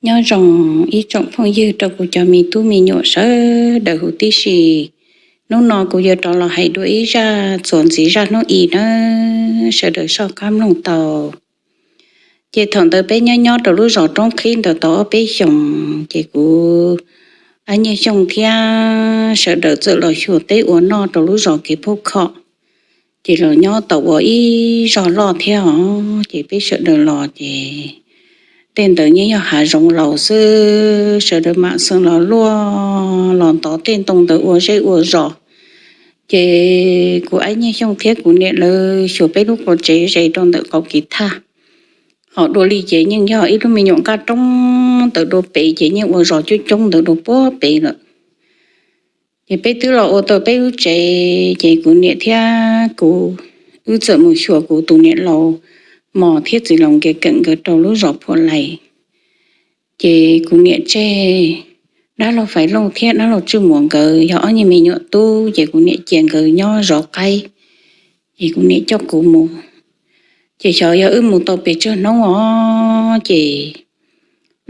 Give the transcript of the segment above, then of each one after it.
Nyob zoo ib tsoom phooj ywg rau kuv cov me tub me nyuam sawv daws huv tib si. Hnub no kuv yuav rov los hais dua ib zaj txuas ntxiv zaj hnub i nawb, sawv daws soj qab mloog tau. Ces thaum ntawd peb nyob nyob rau lub zos Roob Qhib ntawd tau ob peb xyoos, ces kuv, ab, Nyiaj Xyooj thiab sawv daws txawm los xyuas teb ua noj rau lub zos kev phauj khom. Ces los nyob tau ua ib zog loj thiab os, ces peb sawv daws los ces tej ntawd yeej yog hav zoov laus xwb, sawv daws mam xeem los luaj los ntov tej ntoo ntawd ua zej ua zos. Ces kuv, ab, Nyiaj Xyooj thiab kuv niam lawv xyuas peb lub quas tsev ze rau ntawm qau kiv thaj. Ho dua li ces yeej yog ib lub me nyuam nqaj roob ntawd dua pem, ces yeej ua zos coob coob ntawd dua puag pem lawm. Ces peb twb los ua tau peb lub tsev, ces kuv niam thiab kuv, wb txawm mus xyuas kuv tus niam laus Mos thiab txiv laus Nkias Keem nkawd rau lub zos Phuam Lais. Ces kuv niam tseg dab laug Faiv Looj thiab dab laug Tswj Muas nkawd yog ob niag me nyuam tub, ces kuv niam cia nkawd nyob zov qaib. Ces kuv niam coj kuv mus. Ces xyov yog wb mus tau pes tsawg hnub os, ces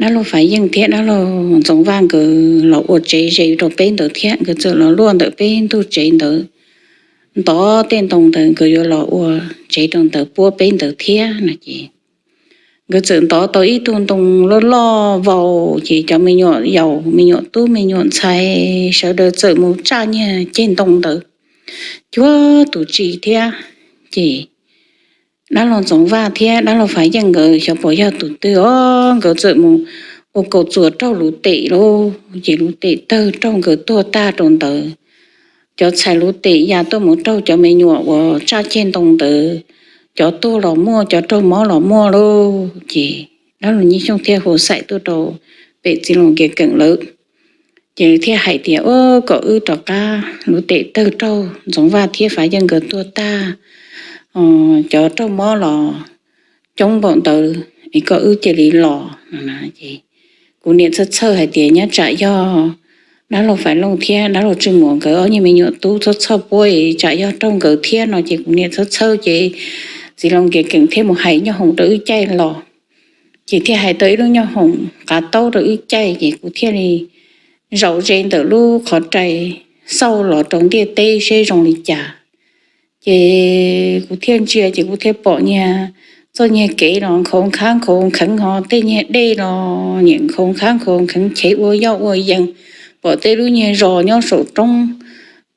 dab laug Faiv Yeej thiab dab laug Ntxoov Vaj nkawd los ua tsev ze rau peb ntawd thiab, nkawd txawm los luaj ntawm peb ntug tsev ntawd, ntov tej ntoo ntawd nkawd yuav los ua tsev rau ntawd puab peb ntawd thiab no ces nkawd txawm ntov tau ib tug ntoo loj loj vau, ces cov me nyuam yaus, me nyuam tub, me nyuam ntxhais sawv daws txawm mus tsaj niag ceg ntoo ntawd cuag tus tsis thiab. Ces dab laug Ntxoov Vaj thiab dab laug Faiv Yeej nkawd xyov puas yog tus twg os, nkawd txawm mus ua kaus txuas raug lub tem lauj, ces lub tem tawg raug nkawd tuag tag rau ntawd. Cov txhais lub tem ya tuaj mus raug cov me nyuam uas tsaj ceg ntoo ntawd, cov tuag los muaj, cov raug mob los muaj lauj. Ces dab laug Nyiaj Xyooj thiaj hu xaim tuaj rau pem txiv laus Nkias Keem lawm. Ces thiaj hais tias, Ua kom wb rov qab, lub tem tawg raug Ntxoov Vaj thiab Faiv Yeej nkawd tuag tag, cov raug mob los coob npaum ntawd, es kom wb cia li los no. Ces kuv niam txhawj txhawj hais tias, Nyob tsam yog dab laug Faiv Looj thiab dab laug Tswj Muas nkawd ob niag me nyuam tub txhob txhawj puab, tsam yog raug nkawd thiab no. Ces kuv niam txhawj txhawj ces txiv laus Nkias Keem thiaj mus hais nyoob hoom rau wb caij los. Ces thiaj hais tau ib lub nyoob hoom qav taub rau wb caij, ces kuv thiaj li zaum ze ntawm lub qhov rai xauj los rau ntiaj teb seb zoo li cas. Ces kuv thiaj ntsia, ces kuv thiaj pom niag txoj niag kev los nkhaus nkhav nkhaus nkheev, ho tej niag dej los niam nkhaus nkhav nkhaus nkheev, chev ua yoj ua yees, pom tej lub niag zos nyob saum roob.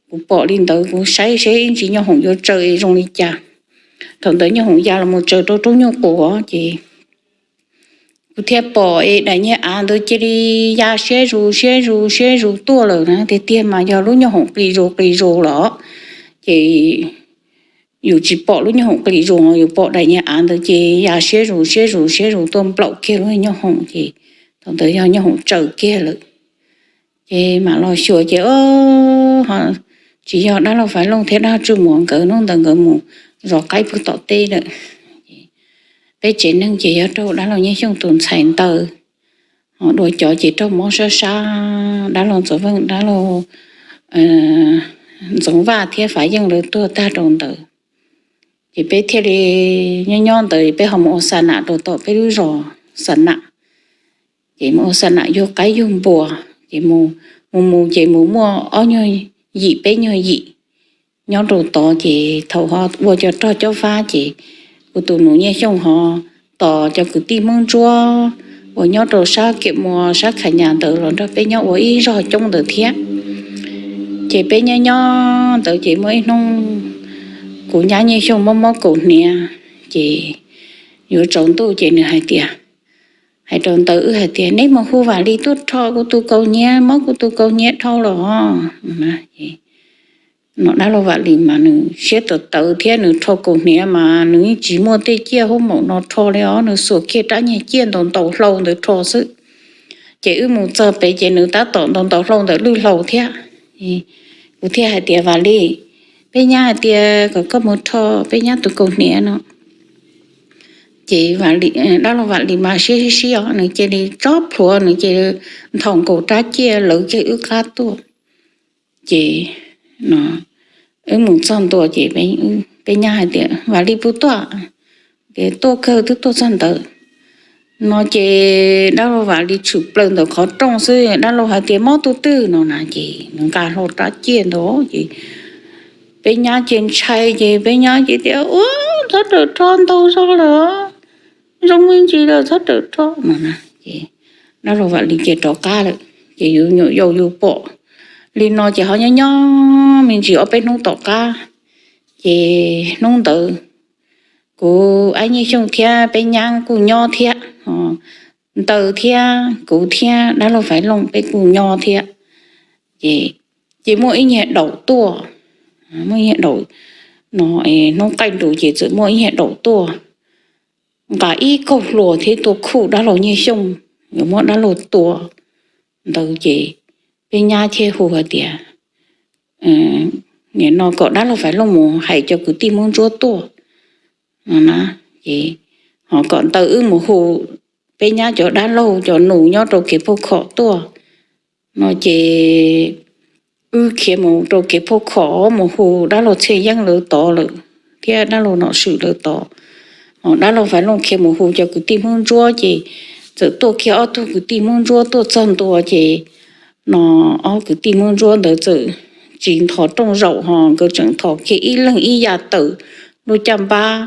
Kuv pom li ntawd kuv saib seb ib ntsis nyoob hoom yuav tsaws zoo li cas. Thaum ntawd nyoob hoom ya los mus tsaws rau roob nyuj quas, ces kuv thiaj pom es daim niag av ntawd cia li ya siab zus siab zus siab zus tuaj lawm na. Tiag tiag mas yog lub nyoob hoom qis zus qis zus los, ces yus tsis pom lub nyoob hoom qis zus, yus pom daim niag av ntawd ces ya siab zus siab zus siab zus tuaj nplaum kiag lub nyoob hoom, ces thaum ntawd yog nyoob hoom tsaws kiag lawm. Ces mam los xyuas ces, tsis yog dab laug Faiv Looj thiab dab laug Tswj Muas nkawd, hnub ntawd nkawd mus zov qaib pug tom teb lawm. Peb tsev neeg ces yog raug dab laug Nyiaj Xyooj tus ntxhais ntawd, ho dua cov ces raug mob sab sab, dab laug Ntxoov Vaj, dab laug Ntxoov Vaj thiab Faiv Yeej lawv tuag tag rau ntawd. Ces peb thiaj li nyob nyob ntawd peb ho mus ua xa nam rau tom peb lub zos xa nam. Ces mus ua xa nam yug qaib yug npua, ces mus mus ces mus muaj ob nyuag yim peb nyuag yim nyob rau tod. Ces thaum ho ua cov rog cob fab ces kuv tus nus Nyiaj Xyooj ho tos cov kwv tij Hmoob Ntsuab uas nyob rau sab Kiam Muas sab Khas Nyas ntawd los nrog peb nyob ua ib zog coob ntawd thiab. Ces peb nyob nyob ntawd ces muaj ib hnub kuv nyab Nyiaj Xyooj mob mob kaus hniav, ces yuav tsaus ntuj ces nws hais tias, hais rau ntawd wb hais tias, Neb mus hu Vam Lis tuaj rho kuv tus kaus hniav, mob kuv tus kaus hniav dhau los. No dab laug Vam Lis mas nws siab tawv tawv thiab, nws rho kaus hniav mas nws yeej tsis muaj tej ciaj hub maum no rho li os, nws xuas kiag rab niag ciaj ntaus ntaus hlau ntawd rho xwb. Ces wb mus txog pem ces nws tab tom ntaus ntaus hlau ntawm lwj hlau thiab. Kuv thiaj hais tias, Vam Lis, peb nyab hais tias kom koj mus rho peb nyab tus kaus hniav no. Ces dab laug Vam Lis mas siab siab siab os, nws cia li tsob plhuav, nws cia li nthos nkaus rab ciaj lawv kiag wb qab tuaj. Ces wb mus txog ntua ces peb nyab hais tias, Vam Lis puas tuaj? Tias, Tuaj kawg, twb tuaj txog ntawd. No ces dab laug Vam Lis tshwm plaws ntawm qhov rooj xwb, dab laug hais tias mob tus twg no na, ces nws nqa hlo rab ciaj ntawd ces peb nyab ces ntshai ces peb nyab ces tias ua txhob rawm rho ntau zog lawm, zoo me ntsis lawm txhob rawm rho no na. Ces dab laug Vam Lis ces rov qab lawm ces yus nyuam yaus yus pom li no ces ho nyob nyob me ntsis ob peb hnub tom qab ces hnub ntawd kuv ab Nyiaj Xyooj thiab peb nyab kuj nyob thiab, Ntaws thiab kuv thiab dab laug Faiv Looj peb kuj nyob thiab. Ces, ces muaj ib nyuag daum tuaj, muaj ib nyuag daum no, hnub qaij nrus ces txawm muaj ib nyuag daum tuaj nqa ib kaug hlua thiab tuaj khuj dab laug Nyiaj Xyooj, yuav muab dab laug tua ntawd ces peb nyab thiaj hu hais tias nim no kom dab laug Faiv Looj mus hais cov kwv tij Hmoob Ntsuab tuaj no na, ces ho kom Ntaws wb mus hu peb nyab cov dab laug cov nus nyob rau kev phauj khom tuaj no ces wb khiav mus rau kev phauj khom mus hu dab laug Txhiaj Yeeb lawv tod lawm thiab dab laug Nom Swm lawv tod. Ho dab laug Faiv Looj khiav mus hu cov kwv tij Hmoob Ntsuab ces txawm tuaj kiag ob tug kwv tij Hmoob Ntsuab tuaj txog ntua ces no ob kwv tij Hmoob Ntsuab ntawd txawm tsis nthos rooj zaum ho nkawd tseem nthos kiag ib leeg ib yam tawm lub caj npab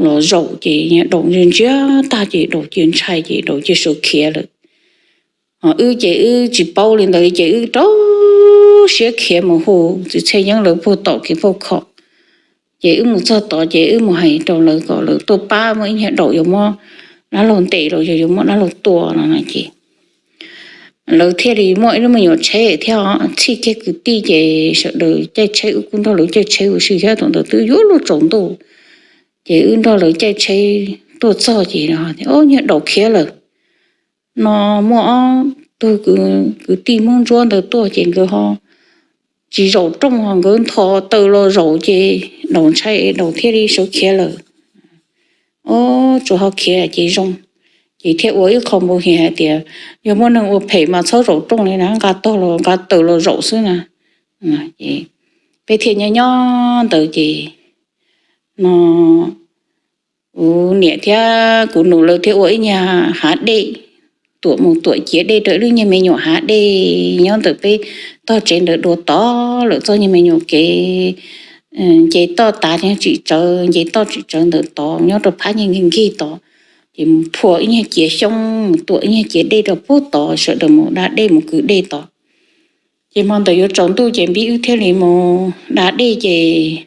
los zaum ces daum ntsia ntsia tag ces daum cia ntshai ces daum cia sawv khiav lawm. Ho wb ces wb tsis paub li ntawd li ces wb rau siab khiav mus hu txiv Txhiaj Yeeb lawv puag tom kev phauj khom. Ces wb mus txog tod ces wb mus hais rau lawv kom lawv tuaj pab muaj ib nyuag daum yuav muab dab laug ntes los yog yuav muab dab laug tua no ces lawv thiaj li muaj ib lub me nyuam tsheb thiab txhij kiag kwv tij ces sawv daws caij tsheb, wb kuj nrog lawv caij tsheb ua si thiab thaum ntawd twb yuav luag tsaus ntuj. Ces wb nrog lawv caij tsheb tuaj txog ces o nyuag daum khiav lawm no, muaj ob tug kwv tij Hmoob Ntsuab ntawd tuaj ces nkawd ho tsis zaum rooj ho nkawd nthos taws los zaum ces daum ntshai es daum thiaj li sawv khiav lawm. O, tsuas ho khiav ces zoo. Ces thiaj ua ib qho npu hi hais tias yog muaj neeg ua phem mas txhob zaum rooj li na, nqa tog los nqa taws los zaum xwb na. Peb thiaj nyob nyob ntawd ces no kuv niam thiab kuv nus lawv thiaj ua ib nyuag hav dej, tuam mus tuam ciav dej rau lub nyuag me nyuam hav dej nyob ntawm peb tog tsev ntawd dua tod lawm. Txoj nyuag me nyuam kev nce toj tav tsis tsawv, nce toj tsis tsawv ntawm tod nyob rau phab nyuag nkig nkig tod. Ces mus phua ib nyuag ciav xyoob mus tuam ib nyuag ciav dej rau puag tod, sawv daws mus da dej mus kwv dej tod. Ces hmo ntawd yuav tsaus ntuj ces Npib wb thiaj li mus da dej ces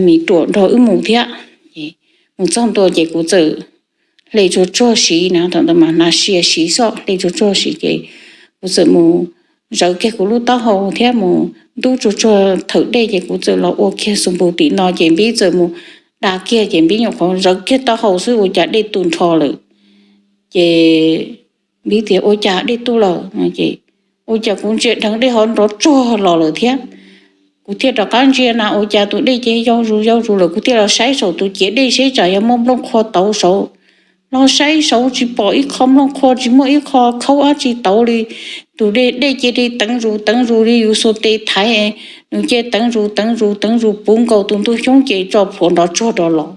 Mis Ruam nrog wb mus thiab. Mus txog ntua ces kuv txawm hle tsuag tsuag siv na, thaum ntawd mas hnav sia siv xwb, hle tsuag tsuag siv ces kuv txawm mus zawv kiag kuv lub taub hau thiab mus ntub tsuag tsuag thawm dej ces kuv txawm los ua kiag xus npus tim no ces Npib txawm mus da kiag ces Npib nyuam qhuav zawv kiag taub hau xwb ua cas dej tu nrho lawm. Ces Npib tias ua cas dej tu lawm, ua cas kuv ntsia dheev dej ho nrov tsuag los lawm thiab. Kuv thiaj rov qab ntsia na ua cas tus dej ces yau zus yau zus lawm, kuv thiaj los saib saum tus ciav dej seb tsam yog muaj nplooj qhuav tauv saud. Los saib saud tsis pom ib qho nplooj qhuav, tsis muaj ib qho khaub dab tsi tauv li. Tus dej cia li teev zus teev zus li yus xuas tes thaiv, nws cia teev zus teev zus teev zus puv nkaus tus ntug xyoob ces tso plhuav nrov tsuag rov los.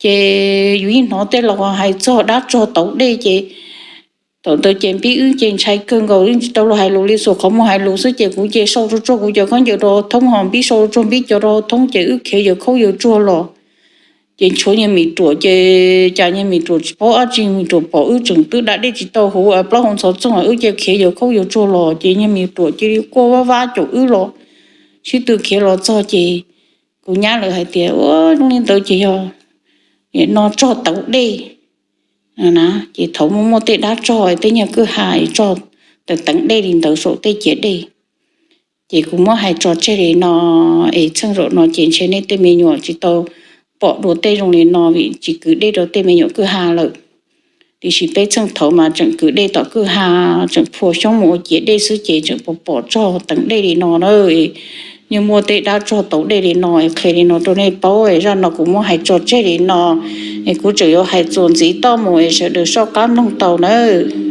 Ces yus yeej hnov tej laus hais txog dab tsog tauv dej ces thaum ntawd ces Npib wb ces ntshai kawg nkaus, tsis tau los hais lus li, xuas qhov muag hais lus xwb ces kuv ces sau tsuag tsuag kuv cov khaub ncaws rau thoob ho Npib sau tsuag Npib cov rau thoob ces wb khiav yawg khaub yawg tsuag los. Ces ntshuav nyuag Mis Ruam ces cas nyuag Mis Ruam tsis paub dab tsi, Mis Ruam pom wb tseem twb da dej tsis tau huv plaub hau ntxhov txoog wb ces khiav yawg khaub yawg tsuag los ces nyuag Mis Ruam cia li quaj vab vab caum wb los. Sib tw khiav los txog ces kuv nyab lawv hais tias ua zoo li ntawd ces yog no tsog tauv dej na. Ces thaum muaj muaj tej dab tsog tej nyuag kwj ha tsog teev teev dej li ntawd saum tej ciav dej. Ces kuv muab hais tso tseg li no es txheej zaum no ces ntshe nej tej me nyuam tsis tau pom dua tej zoo li no vim tsis kwv dej rau tej me nyuam kwj ha lawm. Tiam sis peb txheej thaud mas tseem kwv dej tom kwj ha, tseem phua xyoob mus ua ciav dej xwb ces tseem pom pom tsog teev dej li no na. Yeej muaj tej dab tsog tauv dej li no es qhia li no rau nej paub es zaj no kuv muab hais tso tseg li no es kuv tseem yuav hais txuas ntxiv toj mus es sawv daws soj qab mloog tau nawb.